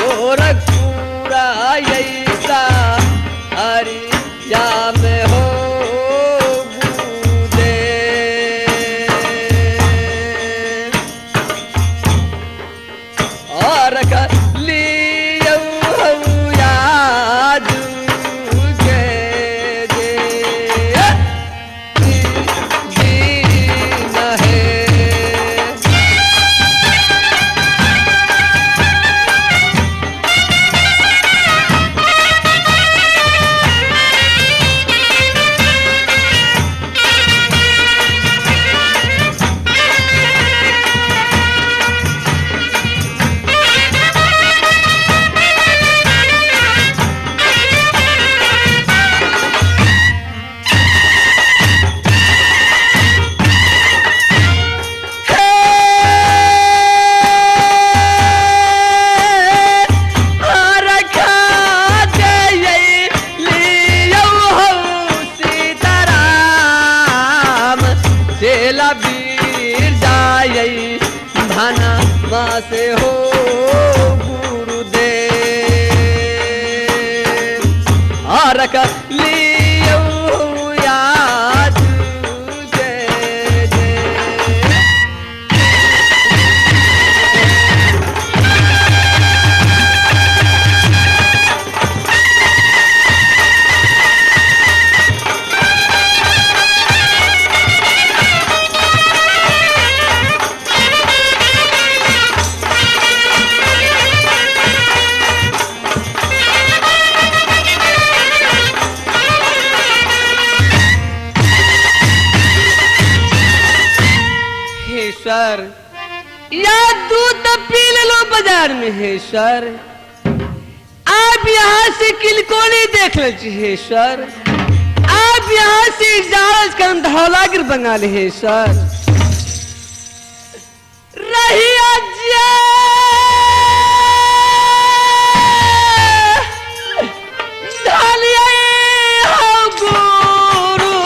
गोरखपुरा ऐसा हरिया में हो गुरुदेव। और लियौ यादू के जे दीन है। से हो गुरुदेव आरक लियौ याद जय जय। हे सर, या दूध तो पी ले लो बाजार में। हे सर, आप यहाँ से किलकोनी देख ले छी। हे सर, आप यहाँ से जारज करम धौलागिर बंगाल। हे सर, रहिया जे ढालिया हो गुरुदेव।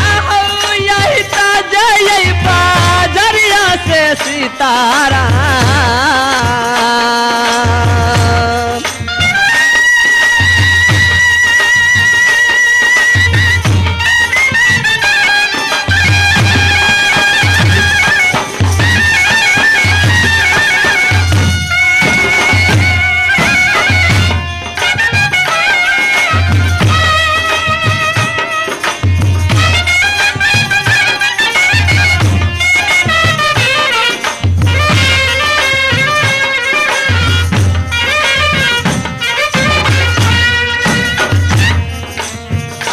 आहो यही ताजई बाजरिया से सितारा।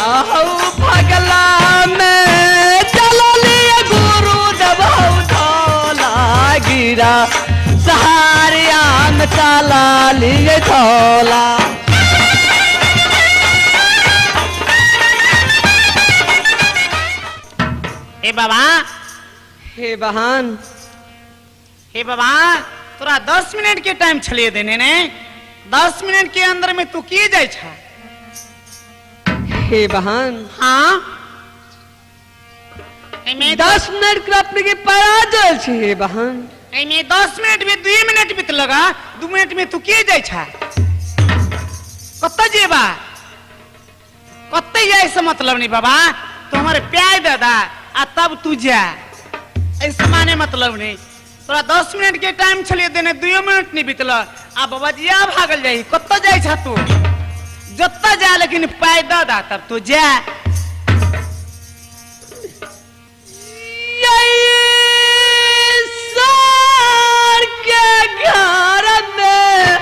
आहो भगला में चललिए गुरुदेव धौला गिरा सहारिया में चला लिए धौला। हे बाबा। हे बहन। हे बाबा, तोरा 10 मिनट के टाइम छलिए देने ने, 10 मिनट के अंदर में तू किए जाय छा? हे बहन। हाँ, एमे 10 मिनट के अपने के पराजल छी हे बहन। एमे 10 मिनट में 2 मिनट बीत लगा, 2 मिनट में तू किए जाय छा? कत्ता जेबा, कत्ते जाय से मतलब नहीं बाबा। तू हमारे प्याय दादा आ तब तू जा, ऐसे माने मतलब नहीं। तोरा 10 मिनट के टाइम छलिए देने, 2 मिनट नहीं बीतल आ बाबा जी आ भागल जाई। कत्ता जाय छा तू? जत्ता जा, लेकिन पाय दादा तब तू जा। यही सार के घर में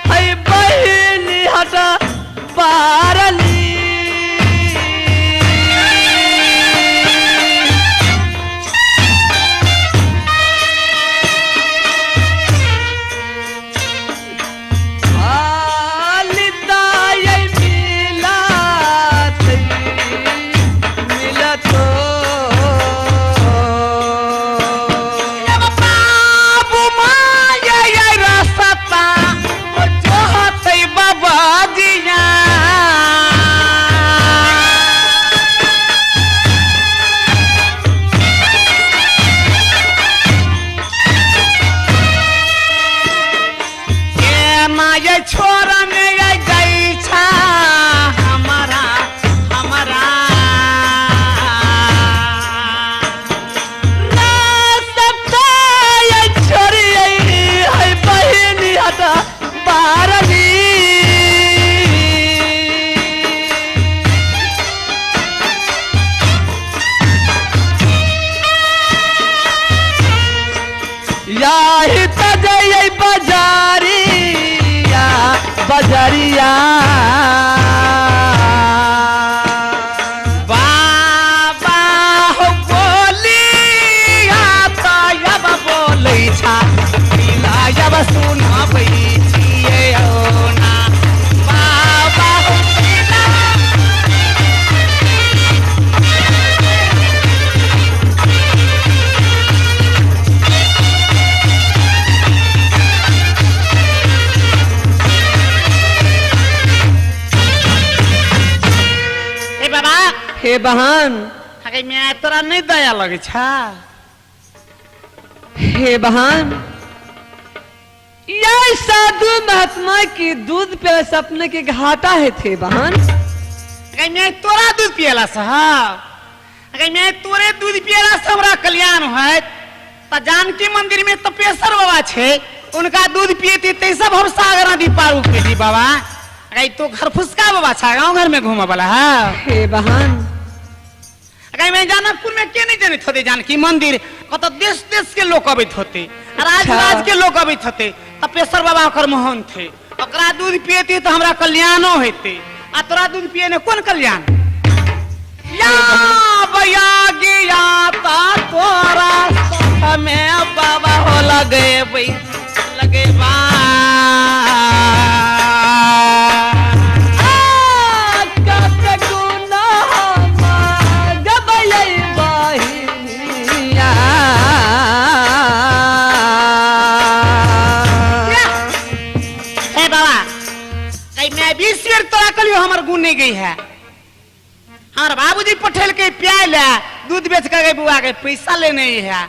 है बहिनी हटा बारली। केना ये छोड़ने जाइ छा हमारा हमारा याही त जइयै बजारिया बजरिया। बाबा हो बोलिया तब बोलै छा जब सुनबै छियै हो ना बाबा हो पिला। ए बाबा। हे बहन। अगे मैं तोरा नहीं दया लगे छा? हे बहन, यह साधु महात्मा की दूध पे सपने के घाटा है थे बहन। अगे मैं तोरा दूध पियला साहब, अगे मैं तोरे दूध पियला से हमरा कल्याण होयत त जानकी मंदिर में तपेश्वर बाबा छे, उनका दूध पिएती ते सब हम सागर नदी पार उठेती बाबा। अगे तो घर फुसका बाबा छा, गाँव घर में घूमे वाला है। हे बहन। अगे मैं जानकपुर में के नहीं जनैत होते जानकी मंदिर, कत देश देश के लोग अबैत होते, राज राज के लोग अबैत होते। तपेश्वर बाबा ओकर मोहन थे, ओकरा दूध पिएती तो हमरा कल्याणो हेते, आ तोरा दूध पिए ने कोन कल्याण? या बया गिया ता तोरा में बाबा हो लगे लगे बा। हे बाबा, कहीं मैं 20 बेर तोरा कलियो हमर गुण नहीं गई है। हमार बाबूजी पठेल के प्याल है, दूध बेच के गई बुआ के पैसा लेने ही है।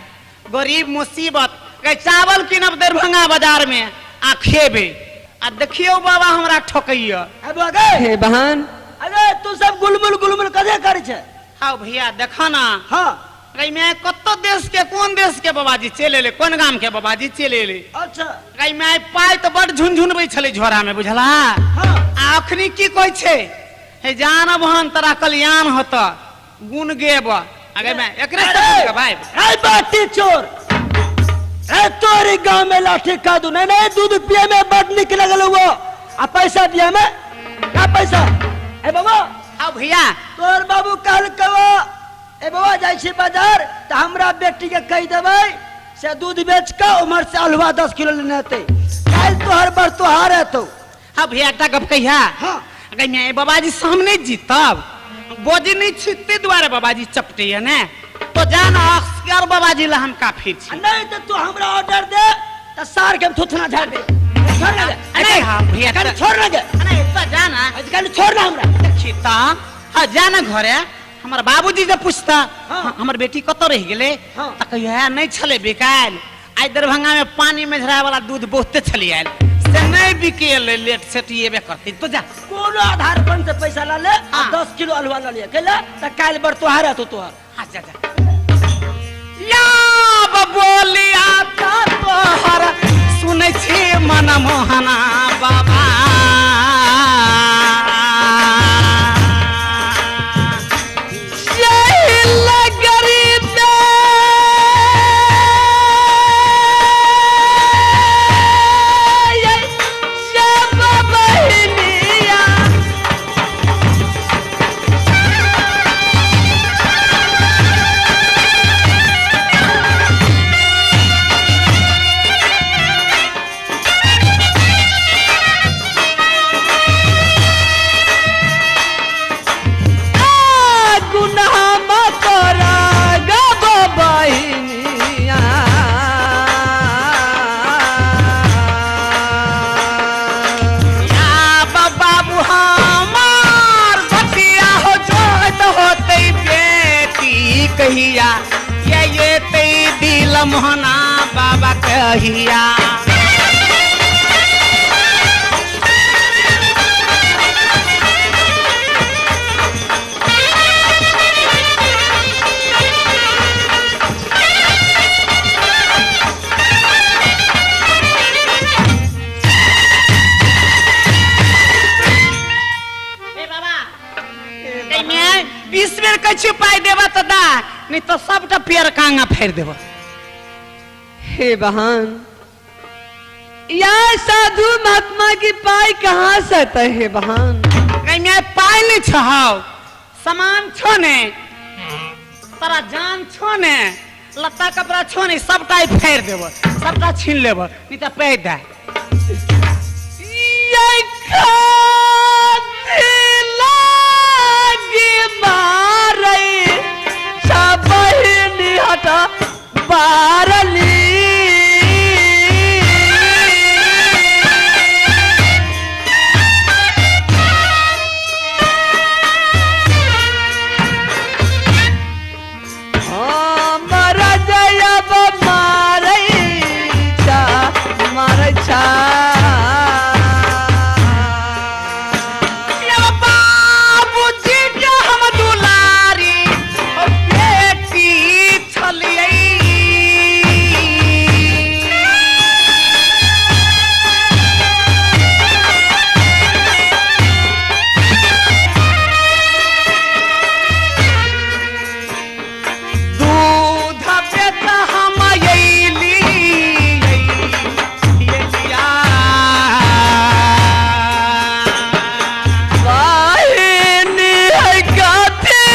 गरीब मुसीबत गई, चावल किनब दरभंगा बाजार में आ खेबे, आ देखियो बाबा हमरा ठकैया। हे बहन। अरे तू सब गुलमुल गुलमुल कदे करे छे? हाँ भैया देखा ना। हाँ। कहीं मैं कत्तो देश के कोन देश के बाबाजी चले ले, कोन गाम के बाबाजी चले ले। अच्छा। कहीं मैं पाई तो बड़ झुनझुनबै छलै झोरा में, बुझला? हाँ। आ अखनी की कहै छे, हे जानब हन तोरा कल्याण होत गुण गेब। अगे मैं एकरे सब भाई। ए बाटी चोर, ए तोरी गांव में लाठी खा दू। नहीं नहीं, दूध पिए में बड़ निक लगल हुआ, आ पैसा दिया में का पैसा? ए बाबा। हाँ भैया। तोर बाबू कहल कहो ए बाबा जाइ छी बाजार त हमरा बेटी के कहि देबै से दूध बेच के उमर से अलुआ 10 किलो लेने हेतै, काल्हि तोहर बर तोहार हेतौ। हाँ भैया एकटा गप कहिया। हाँ। अगे मैं बाबाजी सामने जीतब बोजी नहीं छी ते दुआरे बाबाजी चपटे है ने, तो जान अक्सर बाबाजी ला हम काफी छी। नहीं तो तू हमरा ऑर्डर दे त सार के हम थुथना झाड़ दे। छोड़ ना दे। नहीं हाँ भैया कल छोड़ ना दे। नहीं तो जाना कल छोड़ ना हमरा। देखी ता हाँ जाना घरे हमार बाबूजी जब पूछता। हाँ। हमर बेटी कतौ रह गेले। हाँ। त कहियो है नहीं छले बिकायल, आइ दरभंगा में पानी में झरा वाला दूध बहुते छली आयल से नहीं बिकेल, लेट सेट एबे करती तो जा। कोनो आधार पर से पैसा ला ले। हाँ। 10 किलो अलुआ ला लिया कैला त काल्हि बर तोहार हेतौ तोहार। हाँ जा जा। या बोलिया ता तोहर सुनै छी मन मोहना बाबा। कहिया ये ते दिल मोहना बाबा कहिया। कहै छियौ पाइ देबा तऽ दा, नहीं तो सबटा पियर कांगा फेर देबो। हे बहन, या साधु महात्मा की पाई कहाँ से आता है बहन? गई पाइ नहीं छहौ, सामान छो ने, तोरा जान छो ने, लत्ता कपड़ा छो ने, सबटा ही फेर देबो, सबटा छीन लेबो, नहीं तो पाइ दे। ये खाती लागी मारै छा बहिनी हटा बारली। हमर जयब मारै छा, मारै छा। यौ बाबूजी के हम दुलारी ओ बेटी छलियै। दूध बेच हम अयली अयलिया। बहिनी है कथी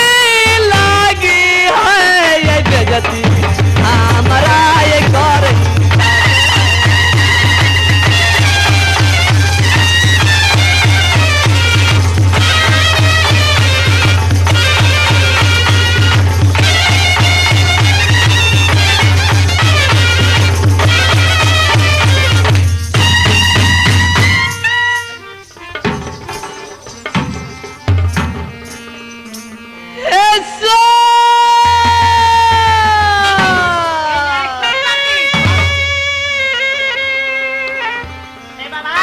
लागी है ये बेजती हमरा ये कर। हे ए बाबा,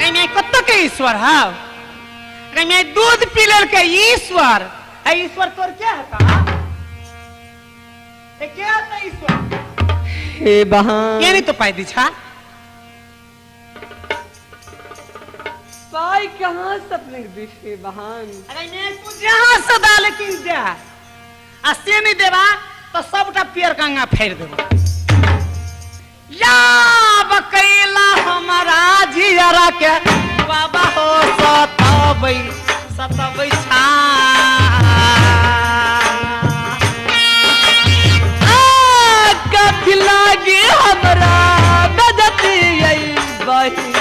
एहिमे कतऽ के ईश्वर हौ? एहिमे दूध पी लेलकै ईश्वर। ए ईश्वर तोर के हता? ए के हता ईश्वर? हे बहन, के नहीं तो पाइ दी छा? पाई कहाँ से अपने दी हे बहन? अरे मैं तू जहाँ से दा लेकिन जा, आ से नहीं देबा तो सबटा पियर कंगा फेर देबो। या बकैला हमारा जियरा के बाबा हो सतबै सतबै छा। आ कथी लागी हमरा बेजती आई बहिनी।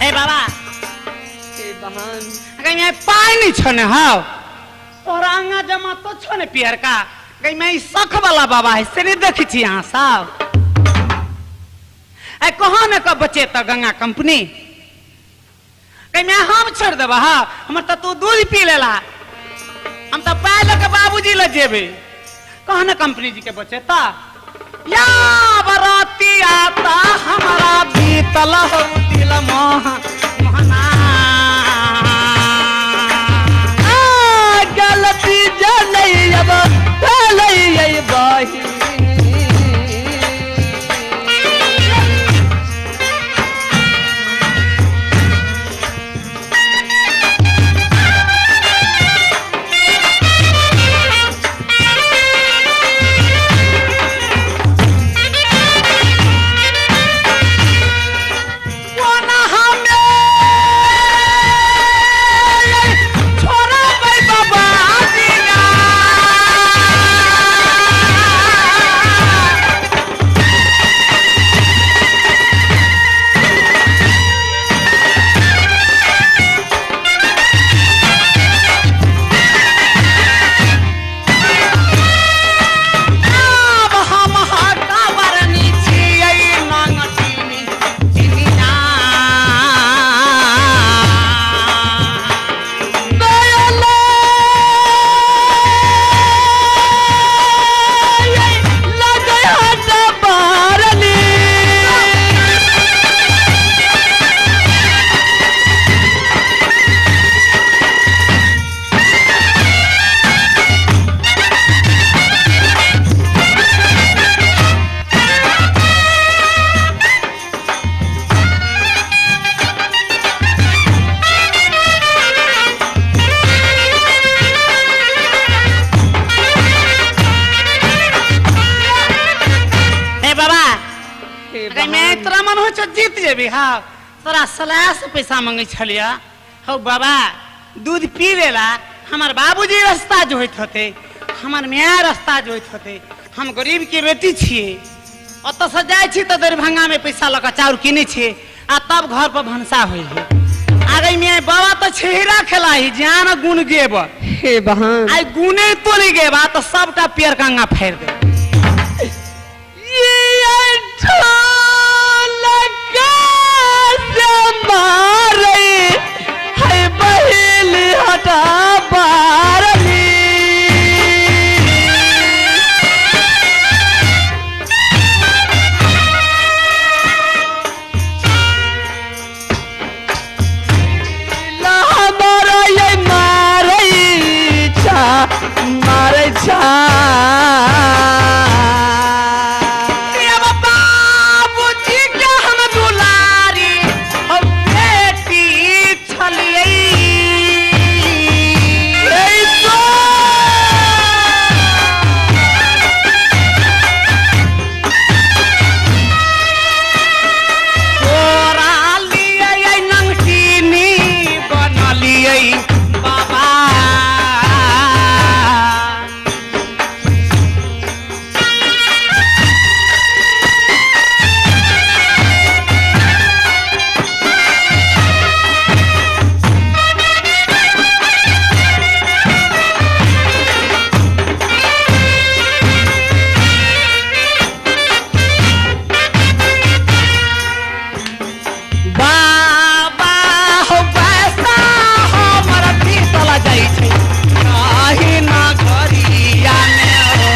ए बाबा, हे बहन, गई मैं पाइ नहीं छो ने हौ, तोहरा अंगा जमा तो छो ने पियरका। गई मैं ई सख वाला बाबा है से नहीं देखै छी अहाँ सब? ए कहाँ ने कब बचे त गंगा कंपनी। गई मैं हम छोड़ देबा हा, हमर त तू दूध पी लेला, हम त पाइ लऽ के बाबूजी लग जेबै। कहाँ ने कंपनी जी के बचे त? या बराती आता हमारा बीतल हो दिल मोह मोहना। आ गलती जनै अब भेलै आई बहिनी। कोना हमे छौ जीत जेबी। हाँ तोरा सलाह से पैसा मंगे छलिया। हौ बाबा दूध पी लेला हमार बाबूजी रास्ता जोइत होते, हमार माय रास्ता जोइत होते, हम गरीब के बेटी छियै। ओतऽ से जाइ छी तऽ दरभंगा में पैसा लऽ कऽ चाउर किनै छियै आ तब घर पर भनसा होइ है। आगे में बाबा तऽ छेरा खेलाही जान गुण गेब। हे बहन आइ गुने तोली गेबा तऽ सबटा पियर कंगा फाड़ि दे। ये ढोलक से मारे है बहिल हटा बारली। हमारा ये मारै छा मारै छा। बाबूजी के हम दुलारी हम बेटी छलियै। तोरा लियै नंगटीनी बनलियै बाबा। बाबा हो पैसा हमर बीतल जाइ छै नाही ना घरिया में हो।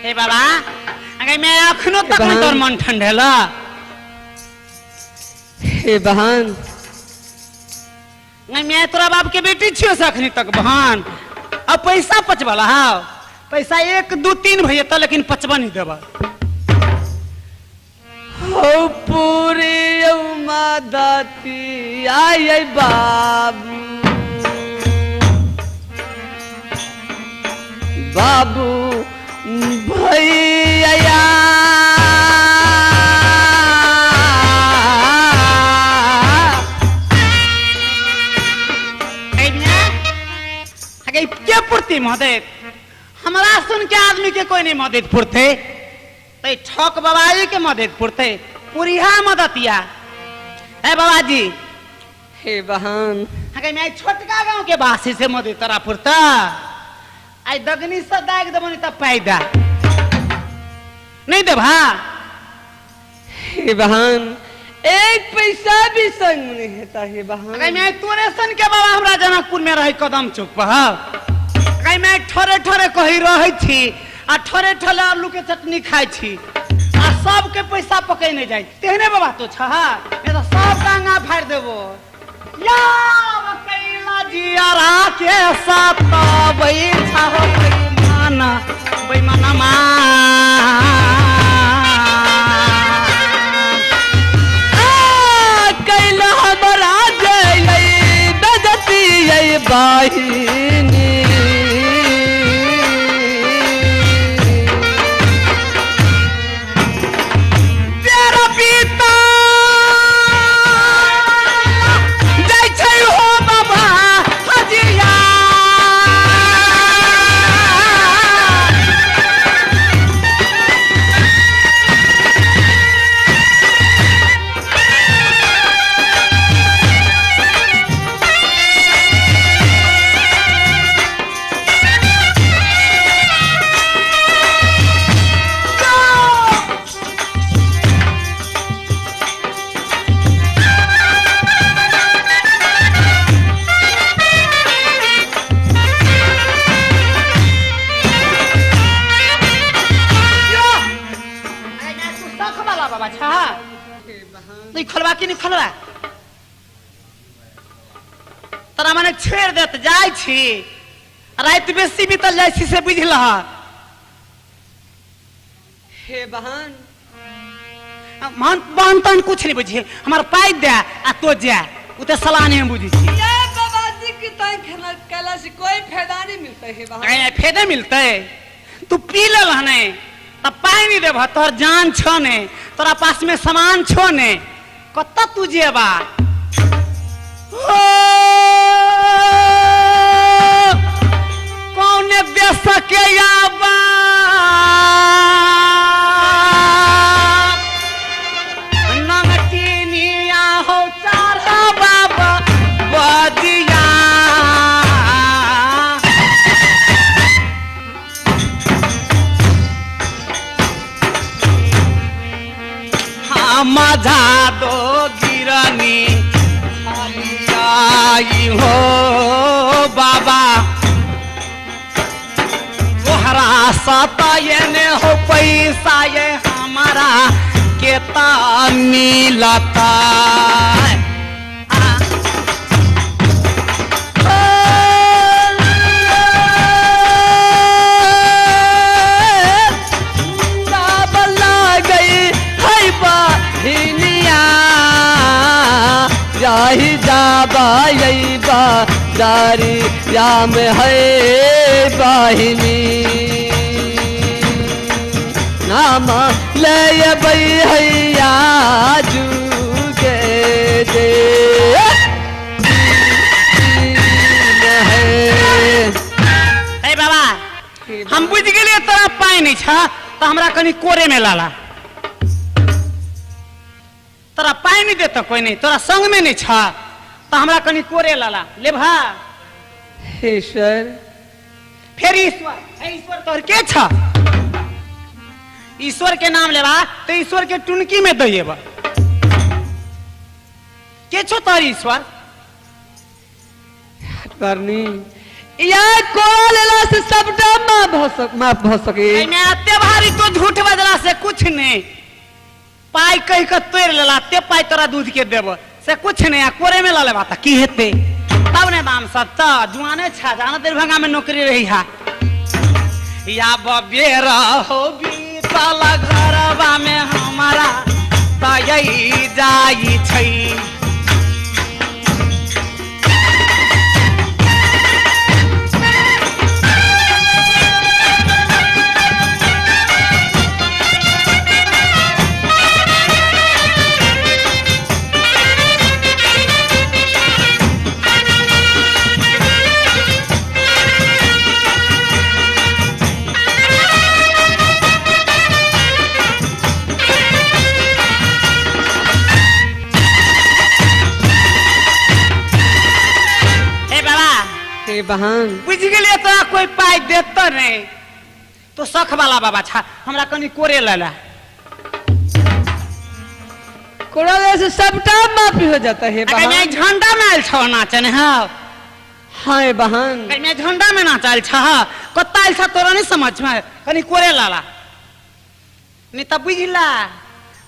हे बाबा अगर मैं अखनो तक नहीं तोर मन ठंडेला। हे बहन नहीं मैं तोरा बाप के बेटी छियो से अखनी तक बहन। अब पैसा पचवाला हाँ पैसा 1 2 3 भैया तो लेकिन पचवा नहीं देबा। हो पूरी मदती आई बाबू बाबू भैया। के पूर्ति मदद हमरा सुन के आदमी के कोई नहीं मदद पुरते तै ठक बाबाजी के मदद पुरते पुरिहा मदतिया। ए बाबाजी हे बहन अगे मैं छोटका गांव के बासी से मदद तोरा पुरता आई दगनी से दाग देबो नहीं त पैदा नहीं देबा। हे बहन एक पैसा भी संग नहीं हेता। हे बहन अगे मैं तोरे सन के बाबा हमरा जनकपुर में रहे कदम चौक पर। अगे मैं ठोरे ठोरे कही रहै छी आ ठोरे ठोरे आलू के चटनी खाइ छी आ सबके पैसा पकै नहीं जाय तेहने बाबा तो छह नहीं तो सब टांगा फाड़ि देबो। या कैला जियारा के सताबै छह बेईमाना बेईमानमा। कैला हमरा जय बेजती बहिनी। तेरा पिता जाइ छै हो बाबा हजिया। नहीं खोलबा कि नहीं खोलबा तोरा मने छोड़ देत जाइ छी राति बेसी बीतल जाइ छी से बुझलह। हे बहन। मान बहन तहन कुछ नहीं बुझिए, हमार पाई दे आ तो जा, उ तो सलाह नहीं बुझी छी। ये बाबा जी की तंग खेला कैला से कोई फायदा नहीं मिलता है बहन। ए, फायदा मिलते तू पी लल हने तब पाई नहीं देबह, तोहर जान छो ने, तोरा पास में सामान छो ने, कत तू जेबा? ओ, कौन देश के आबा नमकीनिया हो चारा बाबा बदिया। माझा दो गिरनी आई हो बाबा, तोहरा सतायने हो पैसा ये हमारा केता मिलता। याही जाबा यही जारी याम है बाहिनी नाम लय हैया के दे है। ए बाबा, हम बुझ गेलियै तोरा पाइ नहीं छ तो हमरा कनी कोरे में लाला। तोरा पाइ नहीं देता कोई नहीं, तोरा संग में नहीं छ तो हमरा कनी कोरे लाला ले भा। ईश्वर फिर ईश्वर, ईश्वर तोहर के छ? ईश्वर के नाम लेबा तो ईश्वर के टुनकी में दैबा। के छो तोहर ईश्वर? करनी या कोरा लेला से सबटा माफ भ सके। एमे एते भारी तो झूठ बजला से कुछ नहीं, पाई कह के तोड़ लेला ते पाई तोरा दूध के देब से कुछ नहीं, आ कोरे में ला लेबा त की हेतै? तब ने दाम सत्ता जुआने छा जाना दरभंगा में नौकरी रही हा। या बबेर हो बीतल घरवा में हमारा तयई जाई छै। बहन बुझ गेलियै तोरा कोई पाई देत नहीं तो सख वाला बाबा छा, हमरा कनी कोरे लेला। कोरा लेला से सबटा माफी हो जाता है बहन। झंडा में आयल छौ नाचन? हाँ हाँ बहन, कहीं झंडा में नाचल छ, कत्ता आयल छ तोरा नहीं समझ में, कनी कोरे लाला नहीं तब बुझला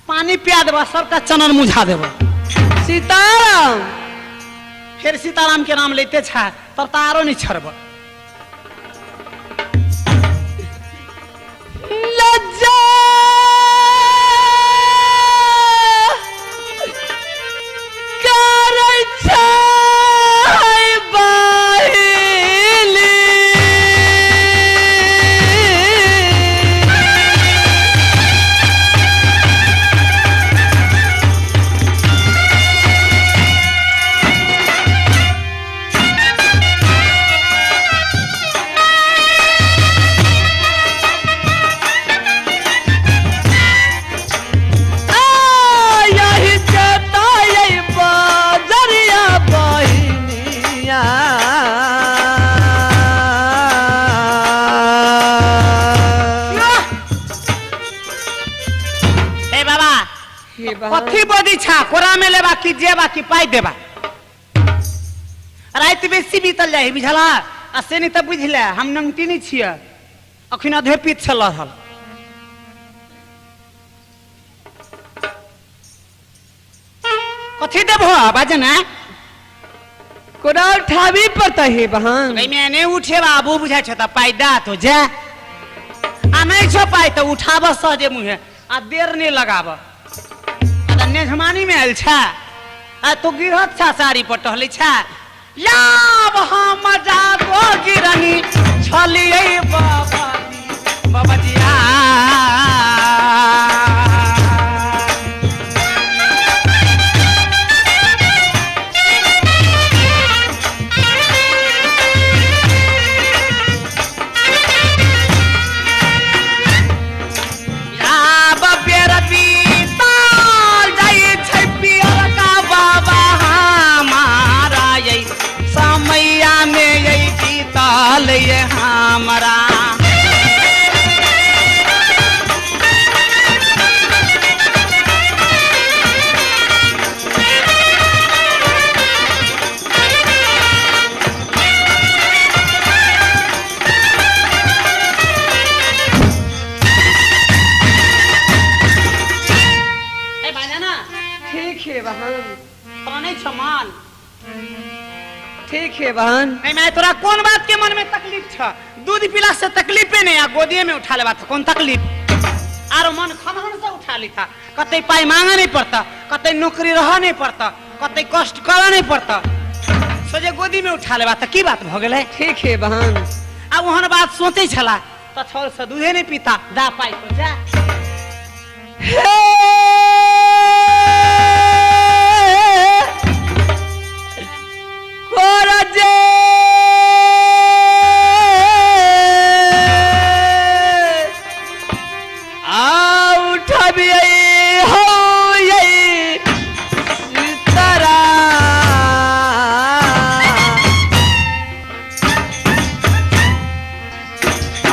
पानी पिया देबा सबटा चनन मुझा देबा। सीताराम, फिर सीताराम के नाम लेते छा तब तो आरो नहीं छड़ब। लज्जा करै छै बाहिली, कथी बदी छा कोरा में लेबा कि जेबा कि पाई देबा? राति बेसी बीतल जाए बुझला, आ से नहीं तऽ बुझले हम नंगटी नहीं छियै, अखन अधे पीत छल रहल। कथी देबहो बाजे ना? कोरा उठाबी पड़ता है बहन। एहिमे नहि उठेबा, आबू बुझाइ छ तऽ पाई दा तो जा। आ नहीं छो पाइ तऽ उठाबऽ सहजे मुँहे आ देर नहीं लगाबऽ। आ तऽ नेझमानी में आयल छा आ तू गिरहत छा साड़ी पर टहलै छा। याब हम जागो गिरनी छलियै बाबा बाबा जी आ। आब बेर बीतल जाइ छै पियरका बाबा हमारा यै समैया में यै बीतल यै हमरा। ए बाजाना। ठीक है बहन। तोरा नहीं छौ मान? ठीक है बहन। नहीं मैं तोरा कौन बात के मन में तकलीफ छ? दूध पीला से तकलीफे नहीं आ गोदिए में उठा लेबा त कौन तकलीफ? आरो मन खनहन से उठा ली था, कतै पाई मांगे नहीं पड़ता, कतै नौकरी रह नहीं पड़ता, कतै कष्ट कर नहीं पड़ता, सोझे गोदी में उठा लेबा त की बात भ गेलै? ठीक है बहन। आ ओहन बात सोचै छला त छौल से दूधे नहीं पीता, दा पाई को जा। हे कोरजे आ उठबियै हो यै सीतरा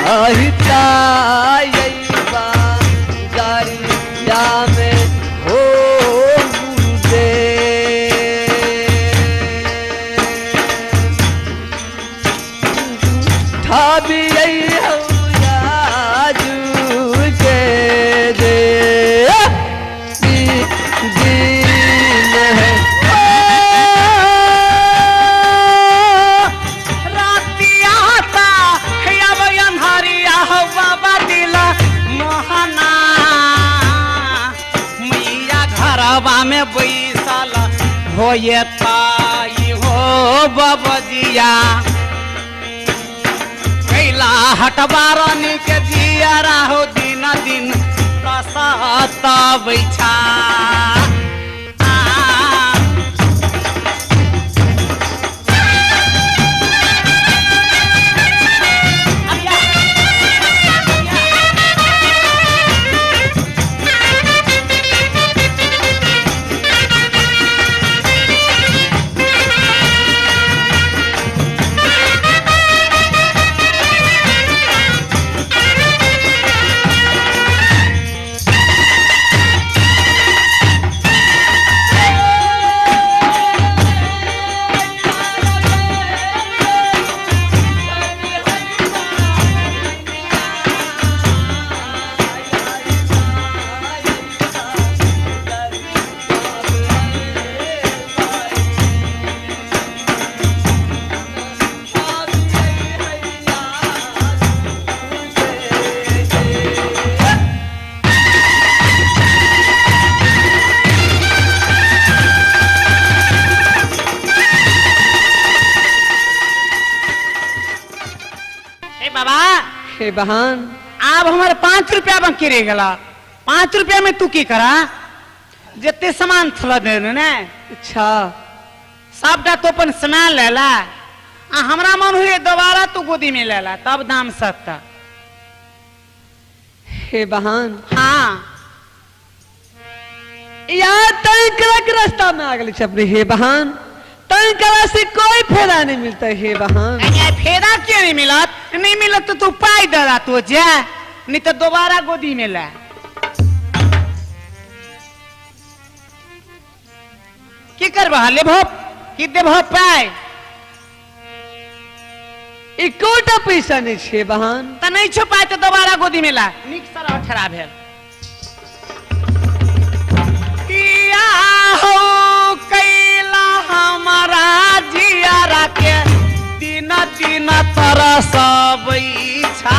अहिता यै बाजारिया में हो गुरुदेव ठाबियै हो याजू के दे दीन है। रातिया ता अब अन्हारिया हो बाबा दिला मोहना मैया घरवा में बैसल होये ताई हो बबजिया कैला हटबारनी के जियारा हो दिन दिन रसत बैछा। ए बाबा। हे बहन। आब हमारे 5 रुपया बाकी रह गला, 5 रुपया में तू की करा? जते सामान थला दे ने। अच्छा। सबटा तो अपन सामान लेला आ हमरा मन हुए दोबारा तू गोदी में लेला तब दाम सस्ता। हे बहन। हाँ। यार तंग के रास्ता में आ गए अपने। हे बहन तंग करा से कोई फायदा नहीं मिलता है। हे बहन। नहीं, फायदा क्यों नहीं मिलत? नहीं मिलत तो तू पाई दे तू जा, नहीं तो दोबारा गोदी में ला। की करबा लेबहो की देबहो पाई? एकोटा पैसा नहीं छे बहन। त नहीं छो पाई तो दोबारा गोदी में ला। निक सर ठहरा भेल। किया हो कैला हमारा जियारा के दिन दिन तरसबै छा।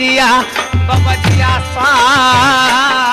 बाबा जिया, बाबा जिया सा।